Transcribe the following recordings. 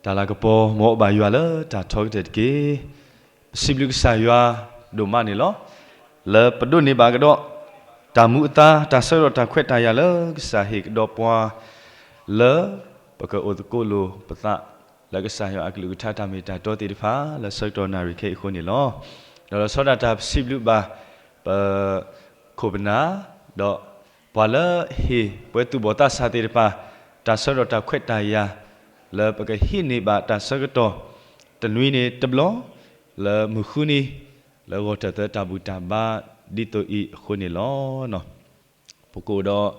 တၢ်လၤကပီၤ မ်အအိၣ်ဘၣ်ယွၤလၢတၢ်ထီကတၢၢ်တက့ၢ်. ပစံးဘျုးကစၢ်ယွၤဒိၣ်မးန့ၣ်လီၤ. လၢပဒိးန့ၢ်ဘၣ်ကဒီး တၢ်မူအသါ တၢ်ဆၢကတီၢ်တၢ်ခွဲးတၢ်ယာ်လၢကစၢ်ဟ့ၣ်ကဒီးပှၤ လၢပကအိၣ်သကိးလိာ်ပသး လၢကစၢ်ယွၤအကလုၢ်ကထါတၢ်မ့ၢ်တၢ်တီသ့ၣ်တဖၣ် လၢဆၢကတီၢ်နၣ်ရံၣ်ခဲအံၤအဃိန့ၣ်လီၤ. ဒီးလီၤဆီဒၣ်တၢ်ပစံးဘျုးဘၣ် ပ ခိၣ်ပနၢ် ဒီးပှၤလၢဟ့ၣ်ပှၤသူၣ်ဘီၣ်သးစၢ်သ့ၣ်တဖၣ် တၢ်ဆၢကတီၢ်တၢ်ခွဲးတၢ်ယာ် လၢပကဟံးန့ၢ်ဘၣ်တၢ်ဆၢကတီၢ် တနွံန့ၣ်တဘျီ လၢမုၢ်ဃုနံၤ လၢဂီၤထၢၣ်သၢတၢ်ဘူၣ်တၢ်ဘါဒ်သိးအံၤအဃိန့ၣ်လီၤ. ပကအိၣ်ဒီး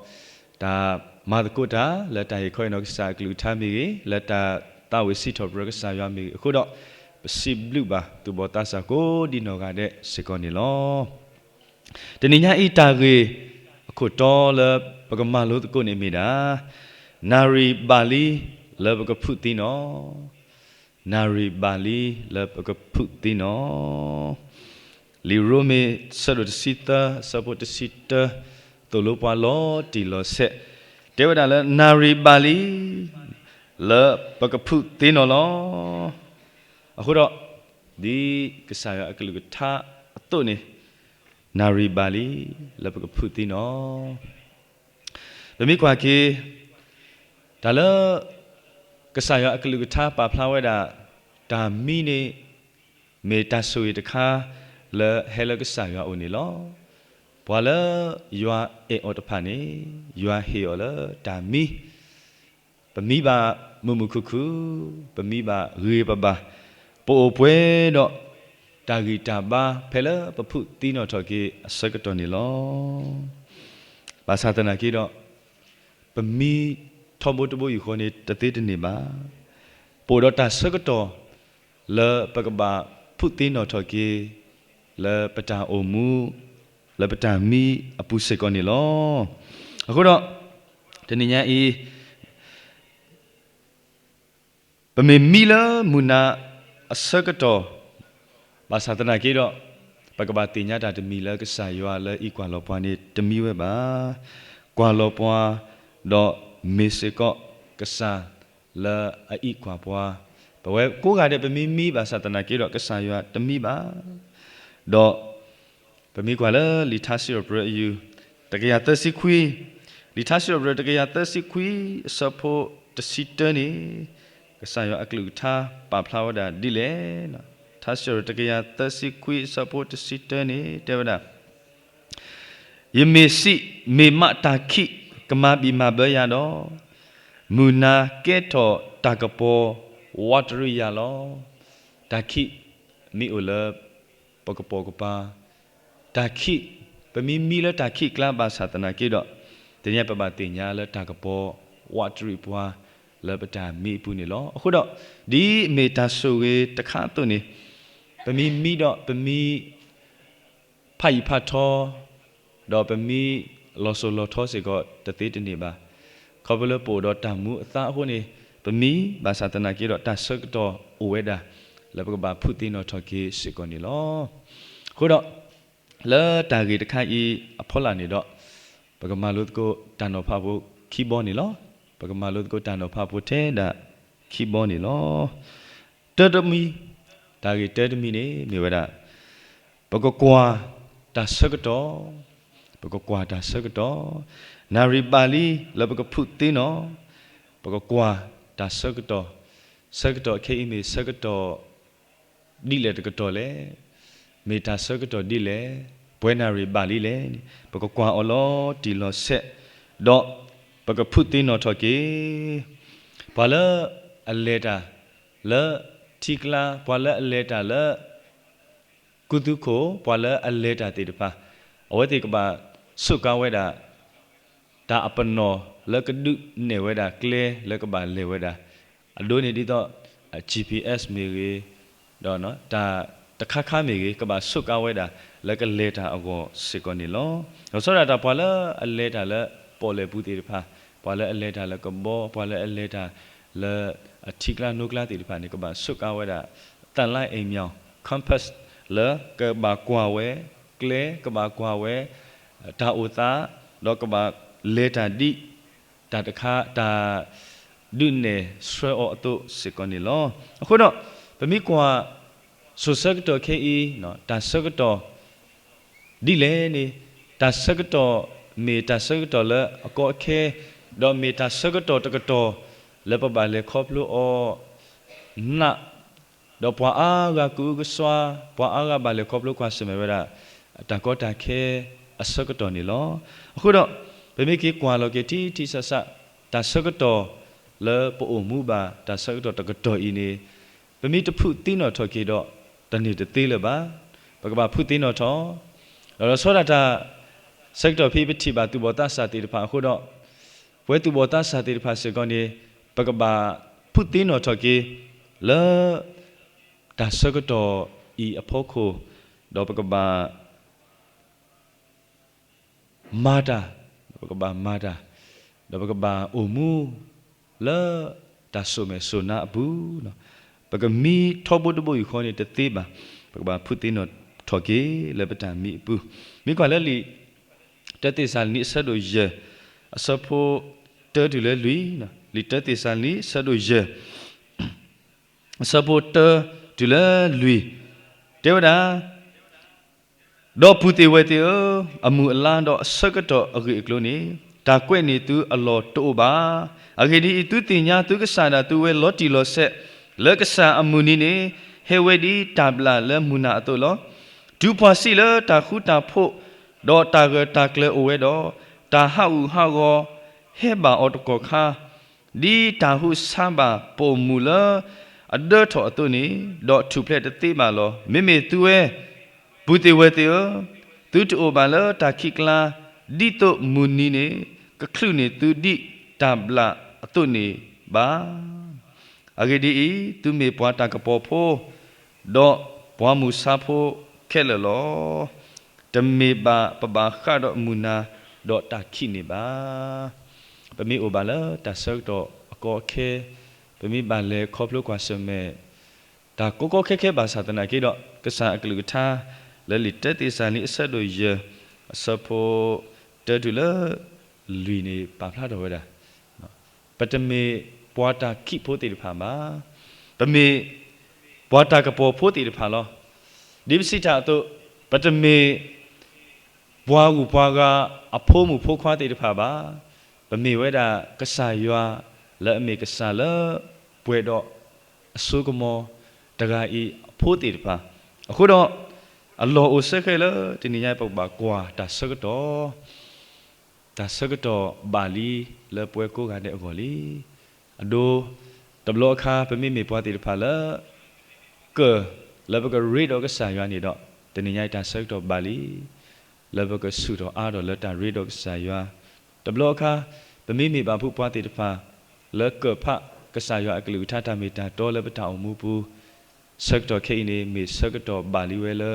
တၢ်မၤသကိးတၢ် လၢတၢ်ဟ့ၣ်ခီဟ့ၣ်နီၤကစၢ်အကလုၢ်ကထါမ့ၢ်ဂ့ၤ, လၢတၢ်သးဝံၣ်စံးထီၣ်ပတြၢၤကစၢ်ယွၤမ့ၢ်ဂ့ၤအဃိဒီး, ပစံးဘျုးဘၣ်သူၣ်ဘီၣ်သးစၢ်ကိးဒံနီၢ်ဂၤဒဲးစ့ၢ်ကီးန့ၣ်လီၤ. တနံၤညါအံၤတၢ်ဂ့ၢ်အခိၣ်တီလၢပကမၤလိသကိးန့ၣ်မ့ၢ်ဒၣ်, နၣ်ရံၣ်ဘၣ်လံ လၢပကဖုးသံနီၣ် နၣ်ရံၣ်ဘၣ်လံလၢပကဖုးသံနီၣ်. လံာ်ရိမ့ၤ ဆၢဒိၣ်တဆံသၢ အဆၢဖိတဆံတၢ သိၣ်လိပှၤလီၤတံၢ်လီၤဆဲး တဲဝဲဒၣ်လၢ နၣ်ရံၣ်ဘၣ်လံ လၢပကဖုးသံနီၣ်လီၤ. အဃိဒီး ဒ်ကစၢ်ယွၤအကလုၢ်ကထါအသိးန့ၣ်, နၣ်ရံၣ်ဘၣ်လံ လၢပကဖုးသံနီၣ်. ပမ့ၢ်ကွၢ်က့ၤ တၢ်လၢ ကစၢ်ယွၤအကလုၢ်ကထါပာ်ဖျါဝဲဒၣ် တၢ်မံန့ၣ် မ့ၢ်တၢ်ဆိၣ်ဂ့ၤတခါ လၢဟဲလၢကစၢ်ယွၤအအိၣ်န့ၣ်လီၤ. ပှၤလၢယွၤအဲၣ်အီၤတဖၣ်န့ၣ် ယွၤဟ့ၣ်အီၤလၢတၢ်မံ ပမံဘၣ်မုာ်မုာ်ခုၣ်ခုၣ်, ပမံဘၣ်ဂ့ၤဂ့ၤဘၣ်ဘၣ်, ပအိၣ်ပှဲၤဒီး တၢ်ဂံၢ်တၢ်ဘါဖဲလၢပဖုးသံနီၣ်ထီၣ်က့ၤအဆၢကတီၢ်န့ၣ်လီၤ. ဘၣ်ဆၣ်သနာ်က့ဒီး, ပမံထီဘိတဘိယူၢ်ဃီန့ၣ် တသ့တန့ၢ်ဘၣ်. ပအိၣ်ဒီးတၢ်ဆၢကတီၢ် လၢပကဘၣ်ဖုးသံနီၣ်ထီၣ်က့ၤ လၢပတၢ်အိၣ်မူ လၢပတၢ်မံအပူၤစ့ၢ်ကီးန့ၣ်လီၤ. အဃိဒီး တနံၤညါအံၤ ပမ့ၢ်မံလၢမုၢ်နၤအဆၢကတီၢ် ဘၣ်ဆၣ်သနာ်က့ဒီး, ပကဘၣ်သ့ၣ်ညါတၢ်တမံၤလၢကစၢ်ယွၤလၢအအံးကွၢ်လီၤပှၤန့ၣ် တမံဝဲဘၣ်. ကွၢ်လီၤပှၤ, ဒီးမ့ၢ်စ့ၢ်ကီးကစၢ်လၢအအံးကွၢ်ပှၤ, ပဝဲကိးဂၤဒဲးပမ့ၢ်မံဘၣ်ဆၣ်သနာ်က့ဒီး ကစၢ်ယွၤတမံဘၣ်. ဒီး ပမ့ၢ်ကွၢ်လၢလံာ်ထါစံးထီၣ်ပတြၢၤအယုၢ် တကယၤသၢဆံခွံ, လံာ်ထါစံးထီၣ်ပတြၢၤတကယၤသၢဆံခွံ အဆၢဖိတဆံတၢန့ၣ်, ကစၢ်ယွၤအကလုၢ်ကထါပာ်ဖျါဝဲဒၣ်ဒ်လဲၣ်. ထါစံးထီၣ်ပတြၢၤတကယၤသၢဆံခွံအဆၢဖိတဆံတၢန့ၣ် တဲဝဲဒၣ် ယမ့ၢ်စံး, မ့ၢ်မးတၢ်ခံးကမၤဘံၣ်မၤဘၢယၤဒီး, မုၢ်နၤကဲထီၣ်တၢ်ကပီၤဝးတရံးယၤလီၤ. တၢ်ခံးမ့ၢ်အိၣ်လၢပကပိာ်ကပၤ, တၢ်ခံး, ပမ့ၢ်မံလၢတၢ်ခံးအကျါဘၣ်ဆၣ်သနာ်က့ဒီး, တနံၤအံၤပဘၣ်သ့ၣ်ညါလၢတၢ်ကပီၤဝးတရံးပှၤလၢပတၢ်မံအပူၤန့ၣ်လီၤ. အဃိဒီး, ဒ်မ့ၢ်တၢ်ဆိၣ်ဂ့ၤတခါအသိးန့ၣ်, ပမ့ၢ်မံဒီးပမ့ၢ် ဖးယံာ်ဖးထီ, ဒီးပမ့ၢ်လီၤစိၤလီၤထီစ့ၢ်ကီးတသ့တန့ၢ်ဘၣ်. ခီဖျိလၢပအိၣ်ဒီးတၢ်မူအသါအဃိန့ၣ်, ပမံဘၣ်ဆၣ်သနာ်က့ဒီးတၢ်ဆၢကတီၢ်အိၣ်ဝဲဒၣ် လၢပကဘၣ်ဖုးသ့ၣ်နီၣ်ထီၣ်က့ၤစ့ၢ်ကီးန့ၣ်လီၤ. အဃိဒီး, လၢတၢ်ဂ့ၢ်တခါအံၤအဖီလာ်န့ၣ်ဒီး, ပကမၤလိသကိးတၢ်နီၤဖးဖိခံဘီန့ၣ်လီၤ. ပကမၤလိသကိးတၢ်နီၤဖးဖိထဲဒၣ်ခံဘီန့ၣ်လီၤ. တၢတမံၤ, တၢ်ဂ့ၢ်တၢတမံၤန့ၣ်မ့ၢ်ဝဲဒၣ်, ပကကွၢ်တၢ်ဆၢကတီၢ်, ပကကွၢ်တၢ်ဆၢကတီၢ်, နၣ်ရံၣ်ဘၣ်လံလၢပကဖုးသ့ၣ်နီၣ်, ပကကွၢ်တၢ်ဆၢကတီၢ်, ဆၢကတီၢ်ခဲအံၤမ့ၢ်ဆၢကတီၢ် ဒ်လဲၣ်တကတီၢ်လဲၣ်, မ့ၢ်တၢ်ဆၢကတီၢ်ဒ်လဲၣ်, ပှဲၤနၣ်ရံၣ်ဘၣ်လံလဲၣ်န့ၣ် ပကကွၢ်အီၤလီၤတံၢ်လီၤဆဲး, ဒီးပကဖုးသ့ၣ်နီၣ်ထီၣ်က့ၤ ပှၤလၢအလဲၤတၢ်လၢထံကျါ, ပှၤလၢအလဲၤတၢ်လၢ ကူသူခိၣ်, ပှၤလၢအလဲၤတၢ်သ့ၣ်တဖၣ်, အဝဲသ့ၣ်ကဘၣ်ဆိးကါဝဲဒၣ် တၢ်အပနီၣ်လၢကဒုးနဲၣ်ဝဲဒၣ်ကျဲလၢကဘၣ်လဲၤဝဲဒၣ်, အဒိန့ၣ်ဒ်သိး GPS မ့ၢ်ဂ့ၤ, ဒီးတၢ်တခါခါမ့ၢ်ဂ့ၤ, ကဘၣ်ဆိးကါဝဲဒၣ်လၢကလဲၤတၢ်အဂီၢ်စ့ၢ်ကီးန့ၣ်လီၤ. ဒီးဆီဒၣ်တၢ်ပှၤလၢအလဲၤတၢ်လၢပီၣ်လဲၣ်ပူၤသ့ၣ်တဖၣ်, ပှၤလၢအလဲၤတၢ်လၢကဘီ, ပှၤလၢအလဲၤတၢ်လၢအထံကျါနိကျါသ့ၣ်တဖၣ်န့ၣ် ကဘၣ်ဆိးကါဝဲဒၣ် သၣ်လါအဲၣ်မၠီၣ် compass လၢကဘၣ်ကွၢ်ဝဲကျဲ, ကဘၣ်ကွၢ်ဝဲတၢ်အိၣ်သး, ဒီးကဘၣ်လဲၤတၢ်ဒ် တၢ်တခါ, တၢ် ဒုးနဲၣ်ဆှၢအီၤအသိးစ့ၢ်ကီးန့ၣ်လီၤ. အဃိဒီး ပမ့ၢ်ကွၢ် စိၤဆၢကတီၢ်ခဲအံၤ တၢ်ဆၢကတီၢ် ဒ်လဲၣ်န့ၣ်, တၢ်ဆၢကတီၢ် မ့ၢ်တၢ်ဆၢကတီၢ်လၢအကီအခဲ, ဒီးမ့ၢ်တၢ်ဆၢကတီၢ်တကတီၢ် လၢပဘၣ်လဲၤခီဖျိအီၤ နး, ဒီးပှၤအါဂၤကအုကစွါ, ပှၤအါဂၤဘၣ်လဲၤခီဖျိကွၢ်ဆၢၣ်မဲာ်ဝဲဒၣ် တၢ်ကီတၢ်ခဲအဆၢကတီၢ်န့ၣ်လီၤ. အဃိဒီး ပမ့ၢ်က့ၤကွၢ်လီၤက့ၤထံထံဆးဆး တၢ်ဆၢကတီၢ် လၢပအိၣ်မူဘၣ်တၢ်ဆၢကတီၢ်တကတီၢ်အံၤန့ၣ်, ပမ့ၢ်တဖုးသ့နီၣ်ထီၣ်က့ၤဒီး တန့ၢ်တသ့လၢၤဘၣ်. ပကဘၣ်ဖုးသ့နီၣ်ထီၣ်, ဒီးလီၤဆီဒၣ်တၢ် ဆၢကတီၢ်ဖဲပထံၣ်ဘၣ်သူၣ်ဘီၣ်သးစၢ်သ့ၣ်တဖၣ်အဃိဒီး, ပဝဲသူၣ်ဘီၣ်သးစၢ်သ့ၣ်တဖၣ်စ့ၢ်ကီးန့ၣ်, ပကဘၣ်ဖုးသ့နီၣ်ထီၣ်က့ၤ လၢ တၢ်ဆၢကတီၢ်အံၤအဖီခိၣ်, ဒီးပကဘၣ် မၤတၢ်, ပကဘၣ်မၤတၢ်, ဒီးပကဘၣ်အိၣ်မူ လၢတၢ်စိာ်မဲာ်စိာ်နါအပူၤ, ပကမံထီဘိတဘိယူၢ်ဃီန့ၣ်တသ့ဘၣ်. ပကဘၣ်ဖုးသ့နီၣ်ထီၣ်က့ၤလၢပတၢ်မံအပူၤ. မ့ၢ်ကွၢ်လၢလံာ် တၢသ့းစၤလနံ အဆၢဒိၣ်ယဲၢ် အဆၢဖိတၢတုၤလၢလွံၢ်, လံာ်တၢသ့းစၤလနံ အဆၢဒိၣ်ယဲၢ် အဆၢဖိတၢတုၤလၢလွံၢ်, တဲဝဲဒၣ်, ဒီပုၢ်သ့ၣ်ဝဲၢ်သ့ၣ်ဧၢ, အမုၢ်အလါဒီးအဆၢကတီၢ်အဂ့ၢ်အကျိၤန့ၣ်, တၢ်ကွဲးန့ၢ်သုအလီၢ်တအိၣ်ဘၣ်. အဂ့ၢ်ဒ်အံၤ, သုသ့ၣ်ညါသုကစၢ်ဒၣ်သုဝဲလီၤတံၢ်လီၤဆဲး, လၢကစၢ်အမုၢ်နံၤန့ၣ်, ဟဲဝဲဒ်တၢ်ဘျၣ်လၢမုၢ်နၤအသိးလီၤ. တုၤပှၤစံးလၢတၢ်ဃူတၢ်ဖိး, ဒီးတၢ်ဂၢၢ်တၢ်ကျၢၤအိၣ်ဝဲဒီး, တၢ်ဟးဂူာ်ဟးဂီၤဟဲဘၣ်အီၤတကီၢ်ခါ, ဒ်တၢ်ဟူးဆါဘၣ်ပိာ်မုၣ်လၢအဒၢထီၣ်အသိးန့ၣ်, ဒီးထူၣ်ဖျဲးတသ့ဘၣ်လီၤ. မ့မ့ၢ်သုဝဲ ပုၢ်သ့ၣ်ဝဲၢ်သ့ၣ်ဧၢ, သုတအိၣ်ဘၣ်လၢတၢ်ခံးကျါ, ဒ်သိးမုၢ်နံၤန့ၣ် ကချုးန့ၢ်သုဒ်တၢ်ဘျၣ်အသိးန့ၣ်ဘၣ်. အဂ့ၢ်ဒ်အံၤ, သုမ့ၢ်ပှၤတၢ်ကပီၤဖိ, ဒီးပှၤမုၢ်ဆါဖိခဲလၢာ်လီၤ. တမ့ၢ်ဘၣ်ပဘၣ်ဃးဒီးမုၢ်နၤဒီးတၢ်ခံးန့ၣ်ဘၣ်. ပမ့ၢ်အိၣ်ဘၣ်လၢတၢ်ဆၢကတီၢ်အကီအခဲ, ပမ့ၢ်ဘၣ်လဲၤခီဖျိကွၢ်ဆၢၣ်မဲာ် တၢ်ကီကီခဲခဲဘၣ်ဆၣ်သနာ်က့ဒီး, ကစၢ်အကလုၢ်ကထါ လၢလံာ်တၢသ့းစၤလနံ အဆၢဒိၣ်ယဲၢ် အဆၢဖိတၢတုၤလၢလွံၢ်န့ၣ် ပာ်ဖျါထီၣ်ဝဲဒၣ်, ပတမ့ၢ်ပှၤတၢ်ခံးဖိသ့ၣ်တဖၣ်ဘၣ်. ပမ့ၢ်ပှၤတၢ်ကပီၤဖိသ့ၣ်တဖၣ်လီၤ. ဒ်ပစံးတၢ်အသိး, ပတမ့ၢ် ပှၤဂုၤပှၤဂၤအဖိမုၣ်ဖိခွါသ့ၣ်တဖၣ်ဘၣ်. ပမ့ၢ်ဝဲဒၣ်ကစၢ်ယွၤလၢအမ့ၢ်ကစၢ်လၢပှဲၤဒီးအစိကမီၤ တဂၤအံၤအဖိသ့ၣ်တဖၣ်. အဃိဒီး အလီၢ်အိၣ်စ့ၢ်ကီးလၢတနံၤညါပကဘၣ်ကွၢ်တၢ်ဆၢကတီၢ် တၢ်ဆၢကတီၢ်ဘၣ်လံလၢပဝဲကိးဂၤဒဲးအဂီၢ်လံ. အဒိ, တဘျီအခါ ပမ့မ့ၢ်ပှၤသ့ၣ်တဖၣ်လၢ ကၢၢ်လၢပကရ့ဒီးကစၢ်ယွၤန့ၣ်ဒီး, တနံၤညါအံၤတၢ်ဆၢကတီၢ်ဘၣ်လံ လၢပကဆူၣ်ထီၣ်အါထီၣ်လၢတၢ်ရ့ဒီးကစၢ်ယွၤ. တဘျီအခါ ပမ့မ့ၢ်ဘၣ်ဖုးပှၤသ့ၣ်တဖၣ် လၢကၢၢ်ဖးကစၢ်ယွၤအကလုၢ်ကထါတၢ်မ့ၢ်တၢ်တီလၢပတၢ်အိၣ်မူပူၤ ဆၢကတီၢ်ခဲအံၤန့ၣ် မ့ၢ်ဆၢကတီၢ်ဘၣ်လံဝဲလၢ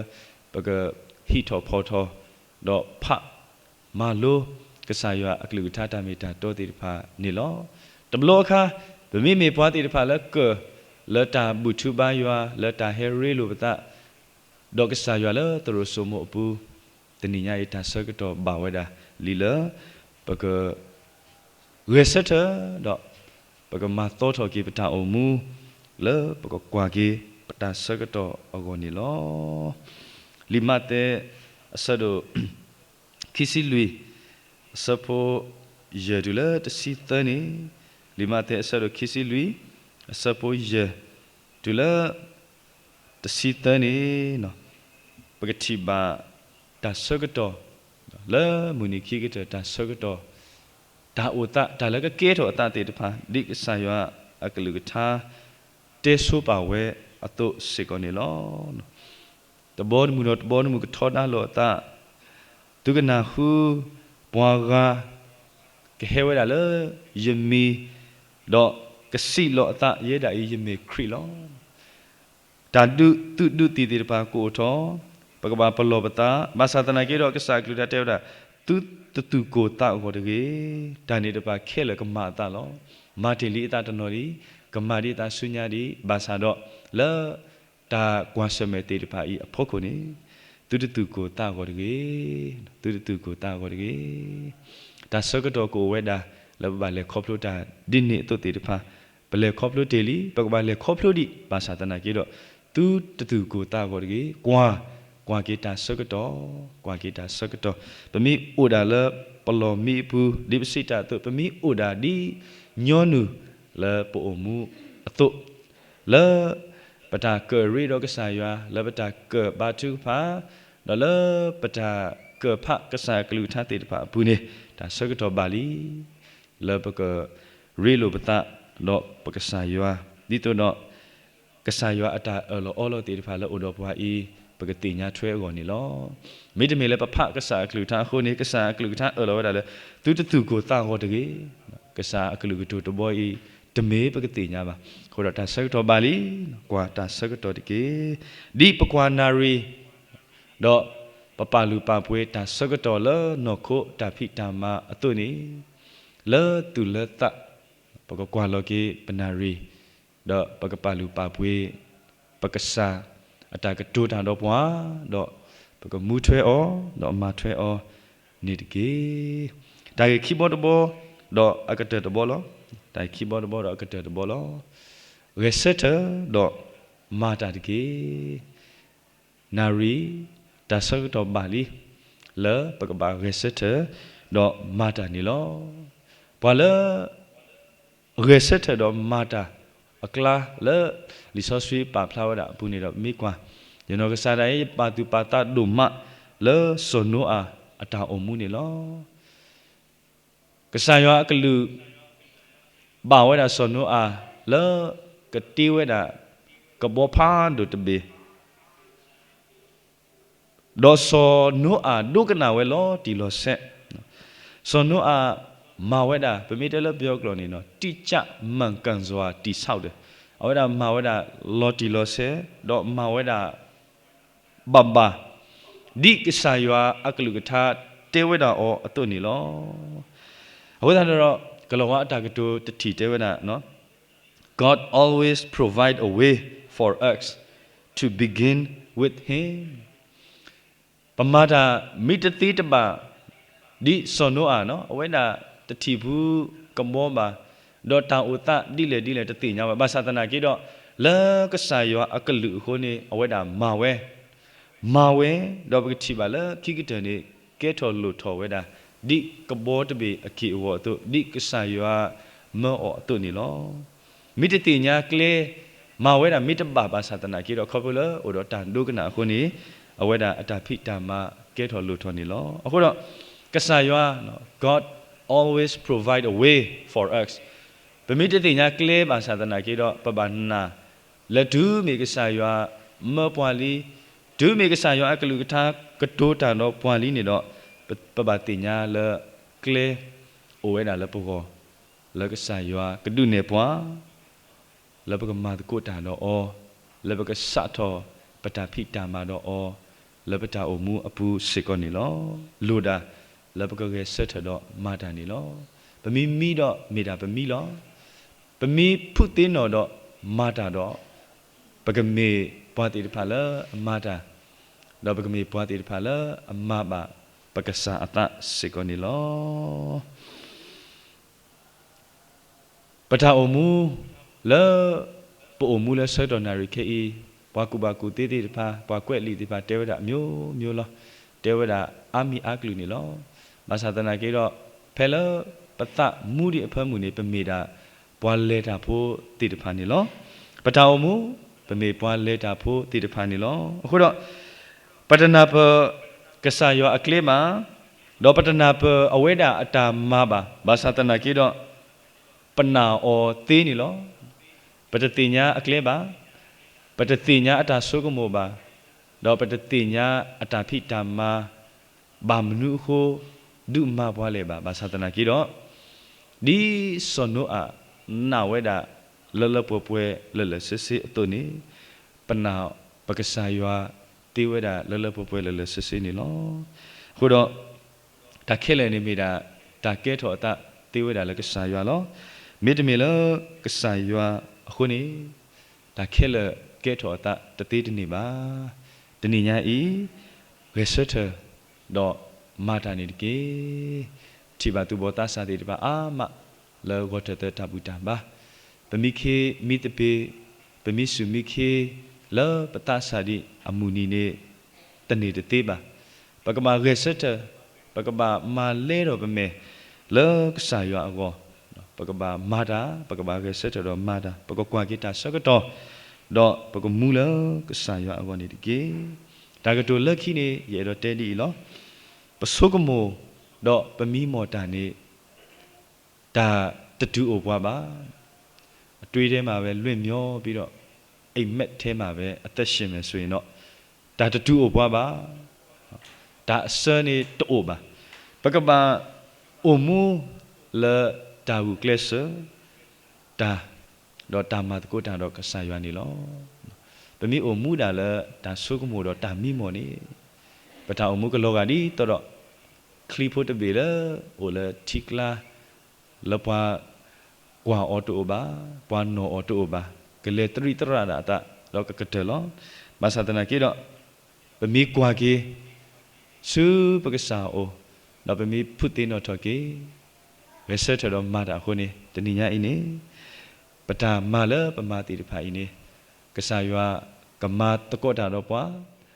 ပကဟံးထီၣ်ဖီၣ်ထီၣ် ဒီးဖးမၤလိ ကစၢ်ယွၤအကလုၢ်ကထါတၢ်မ့ၢ်တၢ်တီသ့ၣ်တဖၣ်န့ၣ်လီၤ. တဘျီအခါ ပမ့မ့ၢ်ပှၤသ့ၣ်တဖၣ်လၢကၢၢ် လၢတၢ်ဘူၣ်ထူဘါယွၤ လၢတၢ်ဟဲရ့လိာ်ပသး ဒီးကစၢ်ယွၤလၢသရိာ်စိမိၤအပူၤ, တနံၤညါအံၤ တၢ်ဆၢကတီၢ်ဘၣ်ဝဲဒၣ်လံလၢ ပက ဂဲၤဆၢထၢၣ်ဒီး ပကမၤသီထီၣ်က့ၤပတၢ်အိၣ်မူ လၢပကကွၢ်က့ၤပတၢ်ဆၢကတီၢ်အဂီၢ်န့ၣ်လီၤ. လံာ်မးသဲ အဆၢဒိၣ် ခံဆံလွံၢ် အဆၢဖိ ယဲၢ်တုၤလၢတဆံသၢန့ၣ်, လံာ်မးသဲ အဆၢဒိၣ် ခံဆံလွံၢ် အဆၢဖိ ယဲၢ် တုၤလၢ တဆံသၢန့ၣ် ပကထံၣ်ဘၣ် တၢ်ဆၢကတီၢ် လၢမုၢ်နံၤခံကတၢၢ် တၢ်ဆၢကတီၢ် တၢ်အိၣ်သး တၢ်လၢကကဲထီၣ်အသးသ့ၣ်တဖၣ် ဒ်ကစၢ်ယွၤအကလုၢ်ကထါ တဲဆိပာ်ဝဲအသိးစ့ၢ်ကီးန့ၣ်လီၤ. တဘီတမုၢ်ဒီးတဘီတမုၢ်ကထီဒါလိာ်အသး, သုကနၢ်ဟူ ပှၤဂၤ ကဟဲဝဲဒၣ်လၢယမံၤ, ဒီးကစံးလီၤအသး ယဲဒၣ်အံၤ ယမ့ၢ်ခရံာ်လီၤ. တၢ်ဒုးသုးဒုးသံၣ်သ့ၣ်တဖၣ်ကအိၣ်ထီၣ်, ပကဘၣ်ပလီၢ်ပသး, ဘၣ်ဆၣ်သနာ်က့ဒီး ကစၢ်အကလုၢ်ကထါတဲဝဲဒၣ်, သုတသူၣ်ကိၢ်သးဂီၤတဂ့ၤ. တၢ်န့ၣ်တဖၣ်ခဲလၢာ်ကမၤအသးလီၤ. မၤတ့ၢ်လံအသးတနီၤဒံး, ကမၤဒံးအသးဆူညါဒံး, ဘၣ်ဆၣ်ဒီး လၢတၢ်ကွၢ်ဆၢၣ်မဲာ်သ့ၣ်တဖၣ်အံၤအဖီခိၣ်န့ၣ်, သုတသူၣ်ကိၢ်သးဂီၤတဂ့ၤ, သုတသူၣ်ကိၢ်သးဂီၤတဂ့ၤ. တၢ်ဆၢကတီၢ်ကအိၣ်ဝဲဒၣ် လၢပဘၣ်လဲၤခီဖျိတၢ်ဒ်န့ၣ်အသိးသ့ၣ်တဖၣ်, ပလဲၤခီဖျိတ့ၢ်လံ, ပကဘၣ်လဲၤခီဖျိဒံး, ဘၣ်ဆၣ်သနာ်က့ဒီး, သုတသူၣ်ကိၢ်သးဂီၤတဂ့ၤ, ကွၢ်, ကွၢ်က့ၤတၢ်ဆၢကတီၢ်, ကွၢ်က့ၤတၢ်ဆၢကတီၢ်, ပမ့ၢ်အိၣ်ဒၣ်လၢပလီၢ်မံအပူၤ, ဒ်ပစံးတၢ်အသိး, ပမ့ၢ်အိၣ်ဒၣ်ဒ်ညီနုၢ်လၢပအိၣ်မူအသိး, လၢပတၢ်ကၢၣ်ရ့ဒီးကစၢ်ယွၤ, လၢပတၢ်ကၢၣ်ဘါထုကဖၣ်, ဒီးလၢပတၢ်ကၢၣ်ဖးကစၢ်အကလုၢ်ကထါသ့ၣ်တဖၣ်အပူၤန့ၣ်, တၢ်ဆၢကတီၢ်ဘၣ်လံ, လၢပကရ့လိာ်ပသးဒီးပကစၢ်ယွၤ, ဒ်သိးဒီး ကစၢ်ယွၤအတၢ်အၢၣ်လီၤအီလီၤသ့ၣ်တဖၣ်လၢအိၣ်ဒီးပှၤအံၤ, ပကသ့ၣ်ညါထွဲအဂီၢ်န့ၣ်လီၤ. မ့တမ့ၢ်လၢပဖးကစၢ်အကလုၢ်ကထါအဃိန့ၣ်, ကစၢ်အကလုၢ်ကထါအၢၣ်လီၤဝဲဒၣ်လၢ သုတသူၣ်ကိၢ်သးဂီၤတဂ့ၤ. ကစၢ်အကလုၢ်ကတိၤတဘီအံၤ, တမ့ၢ်ပကသ့ၣ်ညါဘၣ်. အဃိဒီးတၢ်ဆၢကတီၢ်ဘၣ်လံ, ကွၢ်တၢ်ဆၢကတီၢ်တက့ၢ်. ဒ်ပကွၢ်နၣ်ရံၣ်, ဒီးပပာ်လုၢ်ပာ်ပှ့ၤတၢ်ဆၢကတီၢ်လၢနီၢ်ခိတၢ်ဖံးတၢ်မၤအသိးန့ၣ်, လၢသူၣ်လၢသး ပကကွၢ်လီၤက့ၤပနၣ်ရံၣ်, ဒီးပကပာ်လုၢ်ပာ်ပှ့ၤ ပကစၢ်အတၢ်ကတိၤတၢ်ဒီးပှၤ, ဒီးပကမူထွဲအီၤ, ဒီးမၤထွဲအီၤန့ၣ်တက့ၢ်. တၢ်ဂ့ၢ်ခံဘီတဘီ, ဒီးအကတၢၢ်တဘီလီၤ. တၢ်ဂ့ၢ်ခံဘီတဘီ ဒီးအကတၢၢ်တဘီလီၤ. ဂဲၤဆၢထၢၣ်ဒီးမၤတၢ်တက့ၢ်. နၣ်ရံၣ်, တၢ်ဆၢကတီၢ်ဘၣ်လံ, လၢပကဘၣ်ဂဲၤဆၢထၢၣ်, ဒီးမၤတၢ်န့ၣ်လီၤ. ပှၤလၢ ဂဲၤဆၢထၢၣ်ဒီးမၤတၢ်အကျါလၢ လံာ်စီဆှံပာ်ဖျါဝဲဒၣ်အပူၤန့ၣ်ဒီး မ့ၢ်ကွၢ်, ယနီၢ်ကစၢ်ဒၣ်အံၤ ယပာ်သူၣ်ပာ်သးဒိၣ်မးလၢစီၤနိအၤအတၢ်အိၣ်မူန့ၣ်လီၤ. ကစၢ်ယွၤအကလုၢ် ဘၣ်ဝဲဒၣ်စီၤနိအၤလၢ ကတ့ဝဲဒၣ် ကဘီဖးဒိၣ်တဘ့ၣ် ဒီးစီၤနိအၤဒိကနၣ်ဝဲလီၤတံၢ်လီၤဆဲး, စီၤနိအၤ မၤဝဲဒၣ် ပမ့ၢ်တဲလၢပယီၤကျိာ်န့ၣ် တိကျမှန်ကန်စွာတည်ဆောက်တယ်, အဝဲဒၣ်မၤဝဲဒၣ်လီၤတံၢ်လီၤဆဲး, ဒီးမၤဝဲဒၣ် ဘၣ်ဘၣ် ဒ်ကစၢ်ယွၤအကလုၢ်ကထါတဲဝဲဒၣ်အီၤအသိးန့ၣ်လီၤ. အဃိသတးဒီး ကလီၤဝါအတၢ်ကတိၤတထံၣ်တဲဝဲဒၣ် God always provide a way for us to begin with Him. ပမၤတၢ်မ့ၢ်တသ့တဘၣ် ဒ်စီၤနိအၤန့ၣ် အဝဲဒၣ်တထံၣ်ဖုကဘီဘၣ်, ဒီးတၢ်အိၣ်သးဒ်လဲၣ်ဒ်လဲၣ်တသ့ၣ်ညါဘၣ်. ဘၣ်ဆၣ်သနာ်က့ဒီး လၢကစၢ်ယွၤအကလုၢ်အဃိန့ၣ် အဝဲဒၣ်မၤဝဲ, မၤဝဲ, ဒီးပကထံၣ်ဘၣ်လၢခံကတၢၢ်န့ၣ် ကဲထီၣ်လိၣ်ထီၣ်ဝဲဒၣ် ဒ်ကဘီတဘ့ၣ်အက့ၢ်အဂီၤအသိး ဒ်ကစၢ်ယွၤမၢအီၤအသိးန့ၣ်လီၤ. မ့ၢ်တသ့ၣ်ညါကျဲ မၤဝဲဒၣ်မ့ၢ်တဘၣ်ဘၣ်ဆၣ်သနာ်က့ဒီး ခီဖျိလၢအိၣ်ဒီးတၢ်ဒိကနၣ်အဃိန့ၣ် အဝဲဒၣ်အတၢ်ဖံးတၢ်မၤကဲထီၣ်လိၣ်ထီၣ်န့ၣ်လီၤ. အဃိဒီး ကစၢ်ယွၤ God always provide a way for us. ပမ့ၢ်တသ့ၣ်ညါကျဲဘၣ်ဆၣ်သနာ်က့ဒီး ပဘၣ်နာ်လၢတုၤမ့ၢ်ကစၢ်ယွၤမၢပှၤလံ, တုၤမ့ၢ်ကစၢ်ယွၤအကလုၢ်ကထါကတိၤတၢ်ဒီးပှၤလံန့ၣ်ဒီး ပဘၣ်သ့ၣ်ညါလၢကျဲအိၣ်ဝဲဒၣ်လၢပဂီၢ် လၢကစၢ်ယွၤကဒုးနဲၣ်ပှၤ လၢပကမၤသကိးတၢ်ဒီးအီၤ, လၢပကစးထီၣ်ပတၢ်ဖံးတၢ်မၤဒီးအီၤ, လၢပတၢ်အိၣ်မူအပူၤစ့ၢ်ကီးန့ၣ်လီၤ. လိၣ်ဒၣ်လၢပကဂဲၤဆၢထၢၣ်ဒီးမၤတၢ်န့ၣ်လီၤ. ပမ့ၢ်မံဒီးမ့ၢ်ဒၣ်ပမံလီၤ. ပမ့ၢ်ဖုးသ့နီၣ်ဒီးမၤတၢ်ဒီး ပကမ့ၢ်ပှၤသ့ၣ်တဖၣ်လၢအမၤတၢ်, ဒီးပကမ့ၢ်ပှၤသ့ၣ်တဖၣ်လၢအမၤဘၣ်ပကစၢ်အသးစ့ၢ်ကီးန့ၣ်လီၤ. ပတၢ်အိၣ်မူလၢ ပအိၣ်မူလၢဆၢကတီၢ်နၣ်ရံၣ်ခဲအံၤ, ပှၤကူၣ်ဘၣ်ကူၣ်သ့သ့ၣ်တဖၣ်, ပှၤကွဲးလံာ်သ့ၣ်တဖၣ် တဲဝဲဒၣ်မျိုးမျိုးလီၤ. တဲဝဲဒၣ်အါမံၤအါကလုာ်န့ၣ်လီၤ. ဘၣ်ဆၣ်သနာ်က့ဒီး ဖဲလၢပသးမူဒံးအဖၢမုၢ်န့ၣ် ပမ့ၢ်ဒၣ်ပှၤလဲၤတၢ်ဖိသ့ၣ်တဖၣ်န့ၣ်လီၤ. ပတၢ်အိၣ်မူ ပမ့ၢ်ပှၤလဲၤတၢ်ဖိသ့ၣ်တဖၣ်န့ၣ်လီၤ. အဃိဒီး ပတနၢ်ပၢၢ်ကစၢ်ယွၤအကျဲဘၣ်, ဒီးပတနၢ်ပၢၢ်အဝဲဒၣ်အတၢ်မၤဘၣ်. ဘၣ်ဆၣ်သနာ်က့ဒီး ပနာ်အီၤသ့န့ၣ်လီၤ. ပတသ့ၣ်ညါအကျဲဘၣ်, ပတသ့ၣ်ညါအတၢ်ဆိကမိၣ်ဘၣ်, ဒီးပတသ့ၣ်ညါအတၢ်ဖံးတၢ်မၤ ဘၣ်မနုၤအဃိ ဒုးမၤပှၤလဲၣ်ဘၣ်. ဘၣ်ဆၣ်သနာ်က့ဒီး ဒ်စီၤနိအၤနာ်ဝဲဒၣ်လၢလၢပှဲၤပှဲၤလၢာ်လၢာ်ဆ့ဆ့အသိးန့ၣ်, ပနာ်ပကစၢ်ယွၤသ့ဝဲဒၣ်လၢလၢပှဲၤပှဲၤလၢာ်လၢာ်ဆ့ဆ့န့ၣ်လီၤ. အဃိဒီး တၢ်ခဲလၢာ်န့ၣ်မ့ၢ်ဒၣ် တၢ်ကဲထီၣ်အသးသ့ဝဲဒၣ်လၢကစၢ်ယွၤလီၤ. မ့တမ့ၢ်လၢကစၢ်ယွၤအဃိန့ၣ် တၢ်ခဲလၢာ်ကဲထီၣ်အသးတသ့တန့ၢ်ဘၣ်. တနံၤညါအံၤ ဂဲၤဆၢထၢၣ်ဒီးမၤတၢ်န့ၣ်တက့ၢ်. ထံၣ်ဘၣ်သူၣ်ဘီၣ်သးစၢ်သ့ၣ်တဖၣ်အါမး လၢဂီၤထၢၣ်သၢတၢ်ဘူၣ်တၢ်ဘါ, ပမ့ၢ်ခ့မံသပ့ၤ, ပမ့ၢ်စူၢ်မ့ၢ်ခ့ လၢပသးစၢ်ဒံးအမုၢ်နံၤန့ၣ် တန့ၢ်တသ့ဘၣ်. ပကဘၣ်ဂဲၤဆၢထၢၣ်, ပကဘၣ်မၤလဲဒီးပမဲာ်လၢကစၢ်ယွၤအဂီၢ်, ပကဘၣ်မၤတၢ်, ပကဘၣ်ဂဲၤဆၢထၢၣ်ဒီးမၤတၢ်, ပကကွၢ်က့ၤတၢ်ဆၢကတီၢ်, ဒီးပကမူလၢကစၢ်ယွၤအဂီၢ်န့ၣ်တက့ၢ်. တၢ်ကတိၤလၢခံန့ၣ် ယအဲၣ်ဒိးတဲဒ်အံၤလီၤ. ပဆိကမိၣ်, ဒီးပမံမီၢ်တၢ်န့ၣ် တၢ်တတုၤအိၣ်ပှၤဘၣ်. အတွင်းထဲမှာပဲ လွင့်မျောပြီးတော့ အိပ်မက်ထဲမှာပဲ အသက်ရှင်မယ်ဆိုရင်တော့ တၢ်တတုၤအိၣ်ပှၤဘၣ်. တၢ်အဆၢန့ၣ်တအိၣ်ဘၣ်. ပကဘၣ်အိၣ်မူလၢတၢ်ဂုာ်ကျဲးစၢး, တၢ်, ဒီးတၢ်မၤသကိးတၢ်ဒီးကစၢ်ယွၤန့ၣ်လီၤ. ပမ့ၢ်အိၣ်မူဒၣ်လၢတၢ်ဆိကမိၣ်ဒီးတၢ်မံမီၢ်န့ၣ် ပတၢ်အိၣ်မူကလီၤဂာ်ဒ်သိးဒီး ချံဖိတဘ့ၣ်လၢအိၣ်လၢထံကျါ လၢပှၤကွၢ်အီၤတအိၣ်ဘၣ်, ပှၤနီၢ်အီၤတအိၣ်ဘၣ်, ကလဲၤသရံးသရၣ်ဒၣ်အသး ဒီးကကတၢၢ်လီၤ. ဘၣ်ဆၣ်သနာ်က့ဒီး ပမ့ၢ်ကွၢ်က့ၤ ဆူပကစၢ်အအိၣ်, ဒီးပမ့ၢ်ဖုးသ့ၣ်နီၣ်ထီၣ်က့ၤ ဂဲၤဆၢထၢၣ်ဒီးမၤတၢ်အဃိန့ၣ် တနံၤညါအံၤန့ၣ် ပတၢ်မၤလၢပမၤသ့ၣ်တဖၣ်အံၤန့ၣ် ကစၢ်ယွၤကမၤသကိးတၢ်ဒီးပှၤ,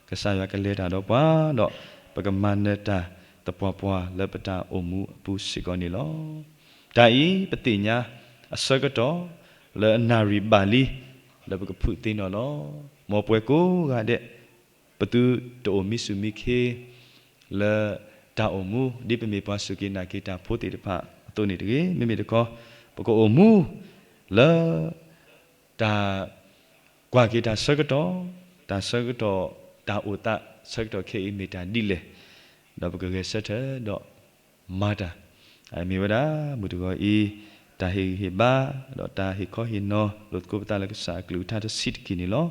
ကစၢ်ယွၤကလဲၤတၢ်ဒီးပှၤ, ဒီးပကမၤနၢၤတၢ်သပှၢ်ပှၢ်လၢပတၢ်အိၣ်မူအပူၤစ့ၢ်ကီးန့ၣ်လီၤ. တၢ်အံၤပသ့ၣ်ညါအဆၢကတီၢ်လၢအနၣ်ရံၣ်ဘၣ်လံ လၢပကဖုးသ့ၣ်နီၣ်လီၤ. မ်ပဝဲကိးဂၤဒဲး ပသုတအိၣ်မံစူၢ်မံခ့ လၢတၢ်အိၣ်မူ ဒ်ပမ့ၢ်ပှၤစူၢ်က့ၤနာ်က့ၤတၢ်ဖိသ့ၣ်တဖၣ်အသိးန့ၣ်တဂ့ၤ. မ့မ့ၢ်တခီ ပကအိၣ်မူလၢ တၢ်, ကွၢ်က့ၤတၢ်ဆၢကတီၢ်, တၢ်ဆၢကတီၢ်, တၢ်အိၣ်သးဆၢကတီၢ်ခဲအံၤမ့ၢ်တၢ်ဒ်လဲၣ်, ဒီးပကဂဲၤဆၢထၢၣ်ဒီးမၤတၢ်, မ့ၢ်ဝဲဒၣ်မုၢ်တဂီၤအံၤ တၢ်ဟ့ၣ်ဂံၢ်ဟ့ၣ်ဘါ, ဒီးတၢ်ဟ့ၣ်ခီဟ့ၣ်နီၤ လိာ်သကိးပသးလၢကစၢ်အကလုၢ်ကထါတဆံးတက့ၢ်န့ၣ်လီၤ.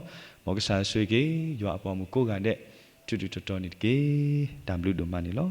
မ်ကစၢ်ဆိၣ်ဂ့ၤက့ၤ ယွၤအပှၤမုၣ်ကိးဂၤဒဲး ထူထူတီတီန့ၣ်တက့ၢ်. တၢ်ဘျုးဒိၣ်မးန့ၣ်လီၤ.